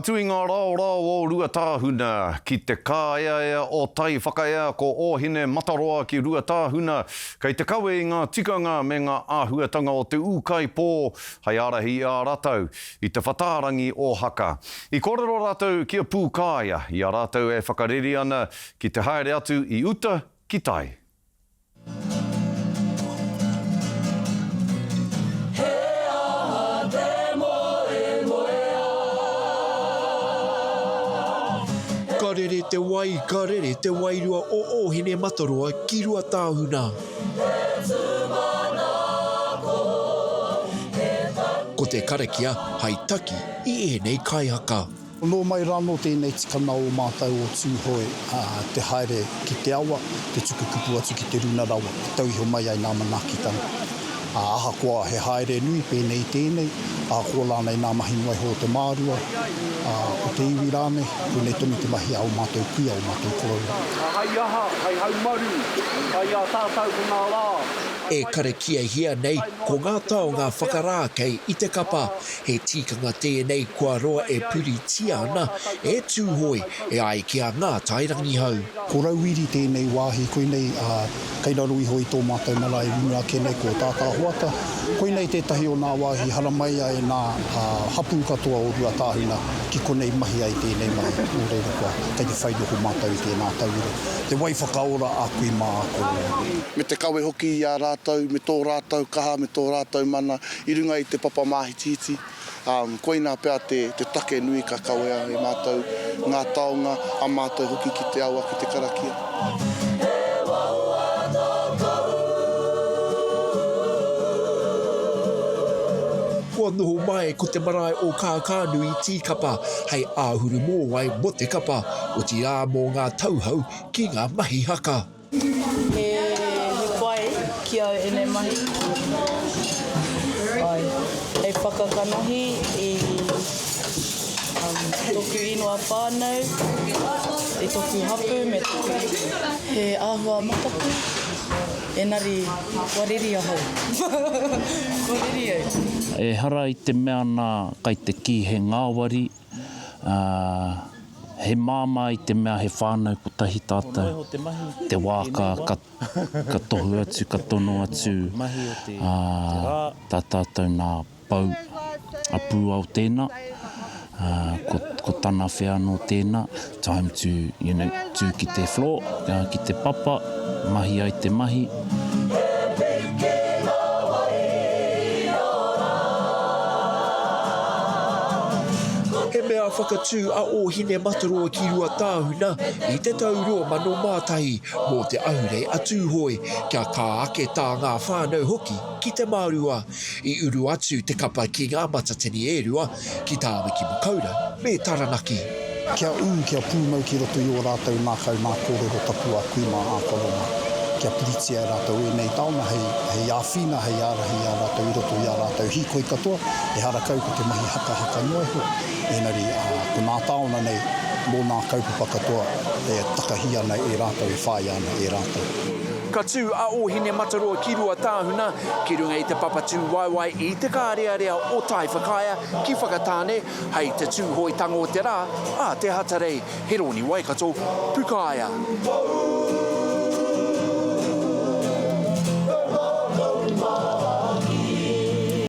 Atu i ngā raorao o Ruatāhuna ki te kāeaea o Tai-whakaea ko Ōhinemataroa ki Ruatāhuna kei te kawe i ngā tikanga me ngā āhuatanga o te ūkaipō hei ārahi i a ratau i te whatārangi o Haka. I kōrero rātou ki a Pūkāea i a rātou e whakareri ana ki te haere atu i uta ki tai. He aha te moemoeā? Ka rere te wai, ka rere te wairua o Ōhinemataroa ki Ruatāhuna. He tūmanako, he tangi. Ko te karakia hai taki i ēnei kaihaka. Nō mai rānō tēnei tikanga o mātou o Tūhoe te haere ki te awa, te tuku kupu atu ki te runa rawa, e tau iho mai ai nā manaakitanga. Ā, ahakoa he haere nui pēnei i tēnei, ahakoa rānei nā mahi noa iho o te mārua, ā, o te iwi rānei, koinei tonu te mahi a ō mātou kuia, ō mātou koroua. Hei aha, hei haumaru, hei a tātou ko ngā rā. E karakiahia nei ko ngā taonga whakarākei i te kapa, He tikanga tēnei kua roa e puritia ana e Tūhoe e ai ki a Ngātai Rangihau. Ko Rauiri tēnei wāhi, koinei kei raro iho i tō mātou marae runga ake nei ko Tātāhoata. Koinei tētahi o nā wāhi haramai ai nā hapū katoa o Ruatāhuna ki konei mahi ai tēnei mahi. Nō reira kua kei te whai noho mātou i tēnā tauira. Te wai whakaora a kui mā a koroua. Me te kawe hoki i a rātou, me tō rātou kaha, me tō rātou mana, i runga i te papa māhitihiti, ā, koinā pea te, te take nui ka kawea e mātou ngā taonga a mātou hoki ki te awa, ki te karakia. He wawata kau. Kua noho mai ko te marae o Kākānui Tīkapa hei āhuru mōwai mō te kapa, otirā mō ngā tauhou ki ngā mahi haka. He pai ki au enei mahi. Ai, hei whakakanohi i toku inoa whanau, i toku hapu me toku iwi. He ahua mataku, enari kua reri ahau. Kua reri au. Ehara i te mea nā kai te kī he ngāwari, Ā, he māmā i te mea he whānau kotahi tātou, te wā ka, ka, ka tohu atu, ka tono atu, ā, tā tātou nā pou, a Pūao tēnā, ā, ko, ko tana whea anō tēnā, time to, you know, tū ki te floor, ki te papa, mahi ai te mahi. He piki ngā wai ora. He mea whakatū a Ōhinemataroa ki Ruatāhuna i te tau 2001 mō te ahurei a Tūhoe, kia kā ake tā ngā whānau hoki ki te mārua. I uru atu te kapa ki ngā matatini e rua, ki Tāmaki Makaurau me Taranaki. Kia ū, kia pūmau ki roto i ō rātou ngākau ngā kōrero tapu a kui mā, a koro mā. Kia puritia e rātou ēnei taonga hei, hei āwhina, hei ārahi i a rātou i roto i ā rātou hīkoi katoa, ehara kau ko te mahi hakahaka noa iho, engari, ā, ko nā taona nei mō nā kaupapa katoa e takahi ana e rātou, e whāia ana e rātou. Ka tū a Ōhinemataroa ki Ruatāhuna, ki runga i te papa tūwaewae i te kārearea o Taiwhakaea ki Whakatāne, hei te tūhoetanga o te rā, a te Hatarei, Heroni Waikato, Pukaea.